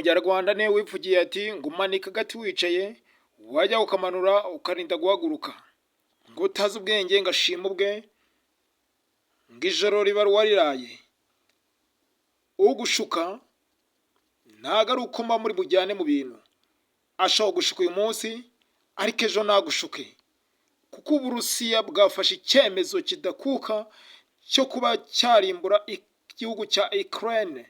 Umunyarwanda niwe wivugiye ati ngo umanika agati wicaye, wajya ukamanura ukarinda guhaguruka. Ngo utazi ubwenge ngo ashima ubwe, ngo ijoro riba uwariraye. Ugushuka ntabwo ari uko muba muri bujyane mu bintu. Ashobora gushuka uyu munsi, ariko ejo ntagushuke. Kuko Uburusiya bwafashe icyemezo kidakuka cyo kuba cyarimbura igihugu cya Ukraine.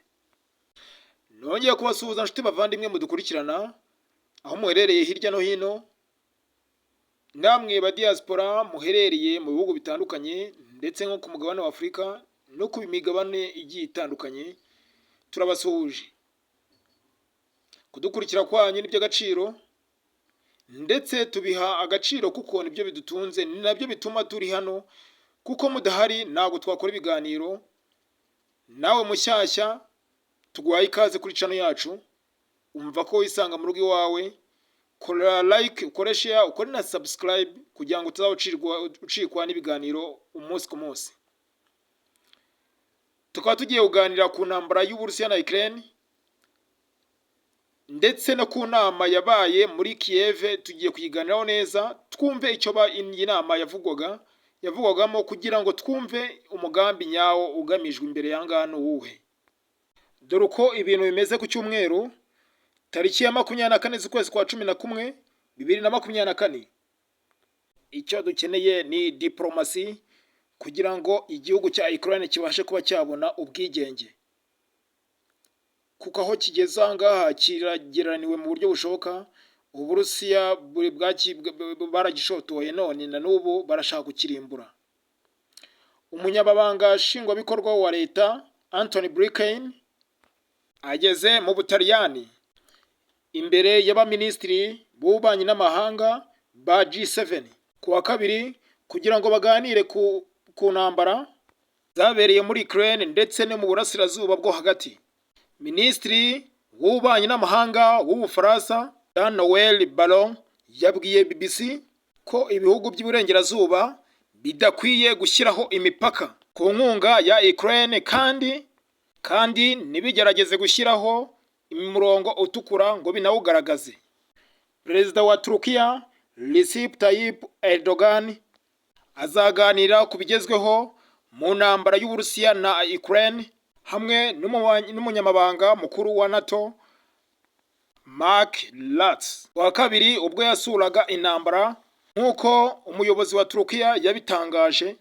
Nongeye kubasuhuza, nshuti bavandimwe mudukurikirana aho muherereye hirya no hino, namwe ba diaspora muherereye mu bihugu bitandukanye, ndetse nko ku mugabane wa Afurika no ku migabane igiye itandukanye, turabasuhuje. Kudukurikira kwanyu ni iby'agaciro, ndetse tubiha agaciro kuko nibyo bidutunze, ni nabyo bituma turi hano, kuko mudahari ntabwo twakora ibiganiro. Nawe mushyashya, tuguhaye ikaze kuri channel yacu. Umva ko wisanga mu rugo iwawe. Kora like, ukore share, ukore na subscribe kugira ngo utazaba ucikwa n'ibiganiro umunsi ku munsi. Tukaba tugiye kuganira ku ntambara y'Uburusiya na Ukraine, ndetse no ku nama yabaye muri Kiev. Tugiye kuyiganiraho neza, twumve icyo iyi nama yavugwagamo, kugira ngo twumve umugambi nyawo ugamijwe imbere ya ngaha ni uwuhe. Dore uko ibintu bimeze ku cyumweru, tariki ya 24 z'ukwezi kwa 11, 2024. Icyo dukeneye ni diporomasi kugira ngo igihugu cya Ukraine kibashe kuba cyabona ubwigenge, kuko aho kigeze aha ngaha kirageraniwe mu buryo bushoboka. Uburusiya buri baragishotoye, none na n'ubu barashaka kukirimbura. Umunyamabanga nshingwabikorwa wa leta Antony Blinken ageze mu Butaliyani imbere y'abaminisitiri b'ububanyi n'amahanga ba G7 ku wa kabiri, kugira ngo baganire ku ntambara zabereye muri Ukraine ndetse no mu Burasirazuba bwo Hagati. Minisitiri w'ububanyi n'amahanga w'Ubufaransa Jean Noel Barrot yabwiye BBC ko ibihugu by'Iburengerazuba bidakwiye gushyiraho imipaka ku nkunga ya Ukraine, kandi ntibigerageze gushyiraho umurongo utukura ngo binawugaragaze. Perezida wa Turukiya Recep Tayyip Erdogan azaganira ku bigezweho mu ntambara y'Uburusiya na Ukraine hamwe n'umunyamabanga mukuru wa NATO Mark Rutte wa kabiri, ubwo yasuraga intambara, nk'uko umuyobozi wa Turukiya yabitangaje.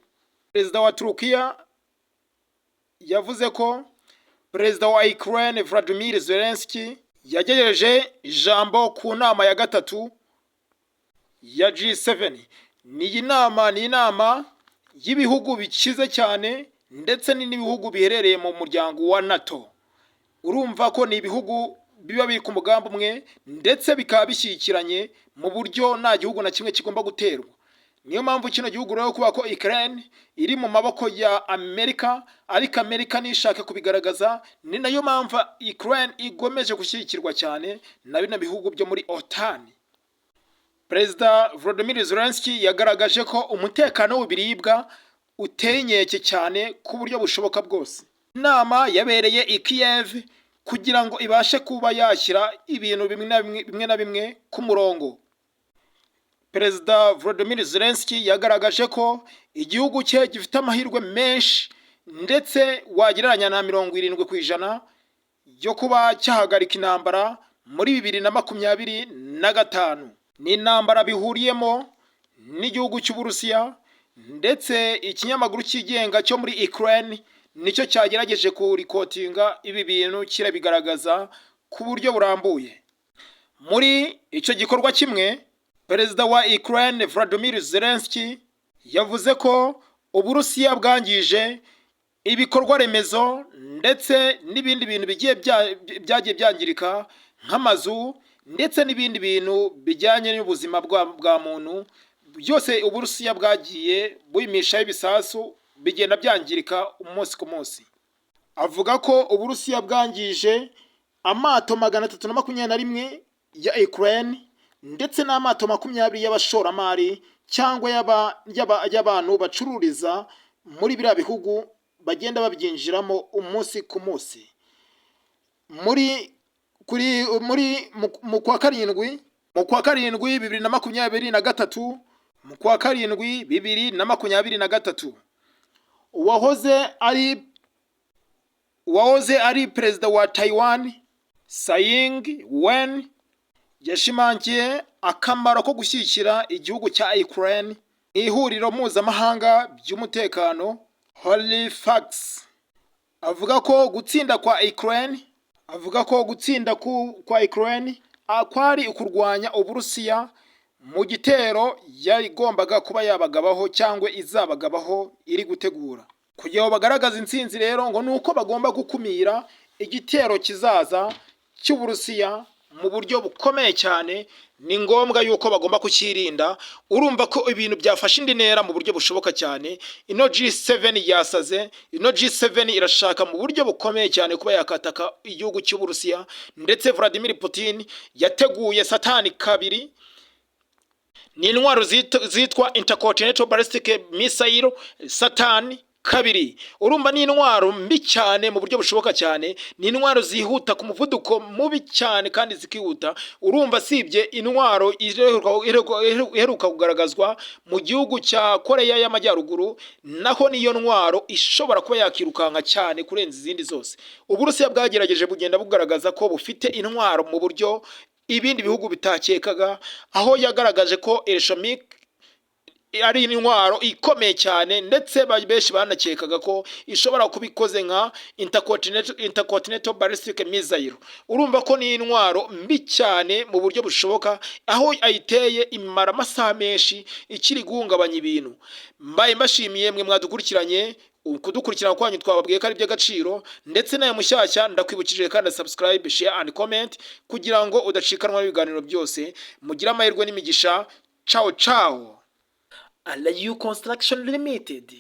Perezida wa Turukiya yavuze ko perezida wa Ukraine Vladimir Zelensky yagejeje ijambo ku nama ya gatatu ya G7. Ni iyi nama, ni inama y'ibihugu bikize cyane ndetse n'ibihugu biherereye mu muryango wa NATO. Urumva ko ni ibihugu biba biri ku mugambi umwe, ndetse bikaba bishyigikiranye mu buryo nta gihugu na kimwe kigomba guterwa. Niyo mpamvu kino gihugu rero, kuba ko Ukraine iri mu maboko ya Amerika, ariko Amerika ntishake kubigaragaza, ni nayo mpamvu Ukraine igomeje gushyigikirwa cyane na bino bihugu byo muri OTAN. Perezida Volodymyr Zelensky yagaragaje ko umutekano w'ibiribwa uteye inkeke cyane ku buryo bushoboka bwose. Inama yabereye i Kiev kugira ngo ibashe kuba yashyira ibintu bimwe na bimwe ku murongo. Perezida Volodymyr Zelensky yagaragaje ko igihugu cye gifite amahirwe menshi, ndetse wagereranya na 70% yo kuba cyahagarika intambara muri 2025. Ni intambara bihuriyemo n'igihugu cy'Uburusiya, ndetse ikinyamakuru cyigenga cyo muri Ukraine nicyo cyagerageje kurikotinga ibi bintu, kirabigaragaza ku buryo burambuye. Muri icyo gikorwa kimwe, perezida wa Ukraine Volodymyr Zelensky yavuze ko Uburusiya bwangije ibikorwa remezo ndetse n'ibindi bintu bigiye byagiye byangirika, nk'amazu ndetse n'ibindi bintu bijyanye n'ubuzima bwa muntu byose. Uburusiya bwagiye buyimishaho ibisasu, bigenda byangirika umunsi ku munsi. Avuga ko Uburusiya bwangije amato 321 ya Ukraine, ndetse n'amato 20 y'abashoramari cyangwa y'abantu bacururiza muri biriya bihugu, bagenda babyinjiramo umunsi ku munsi. Muri Kuri muri mu kwa karindwi 2023, mu kwa karindwi 2023, uwahoze ari perezida wa Taiwan, Tsai Ing-wen, yashimangiye akamaro ko gushyigikira igihugu cya Ukraine mu ihuriro mpuzamahanga by'umutekano Halifax. Avuga ko gutsinda kwa Ukraine kwari ukurwanya Uburusiya mu gitero yagombaga kuba yabagabaho cyangwa izabagabaho iri gutegura. Kugira ngo bagaragaze intsinzi rero, ngo ni uko bagomba gukumira igitero kizaza cy'Uburusiya mu buryo bukomeye cyane. Ni ngombwa yuko bagomba kucyirinda. Urumva ko ibintu byafashe indi ntera mu buryo bushoboka cyane. Ino G7 yasaze. Ino G7 irashaka mu buryo bukomeye cyane kuba yakataka igihugu cy'Uburusiya. Ndetse Vladimir Putin yateguye Satani 2, ni intwaro zitwa Intercontinental Ballistic Missile Satani 2. Urumva ni intwaro mbi cyane mu buryo bushoboka cyane. Ni intwaro zihuta ku muvuduko mubi cyane kandi zikihuta. Urumva sibye intwaro iheruka kugaragazwa mu gihugu cya Koreya y'Amajyaruguru, naho niyo ntwaro ishobora kuba yakirukanka cyane kurenza izindi zose. Uburusiya bwagerageje bugenda bugaragaza ko bufite intwaro mu buryo ibindi bihugu bitakekaga, aho yagaragaje ko Oreshnik ari intwaro ikomeye cyane, ndetse benshi banakekaga ko ishobora kuba ikoze nka Intercontinental Ballistic Missile. Urumva ko ni intwaro mbi cyane mu buryo bushoboka, aho ayiteye imara amasaha menshi ikiri guhungabanya ibintu. Mbaye mbashimiye mwe mwadukurikiranye. Kudukurikirana kwanyu twababwiye ko ari iby'agaciro. Ndetse nawe mushyashya, ndakwibukije kandi subscribe, share and comment kugira ngo udacikanwa n'ibiganiro byose. Mugire amahirwe n'imigisha. Ciao ciao. Alayu Construction Limited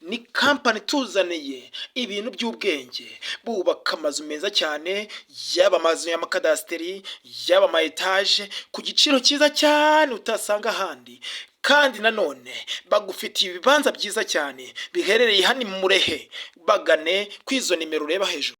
ni kampani ituzaniye ibintu by'ubwenge. Bubaka amazu meza cyane, yaba amazu y'amakadasiteri, yaba ama etaje, ku giciro cyiza cyane utasanga ahandi. Kandi nanone bagufitiye ibibanza byiza cyane biherereye hano i Murehe. Bagane kuri izo nimero ureba hejuru.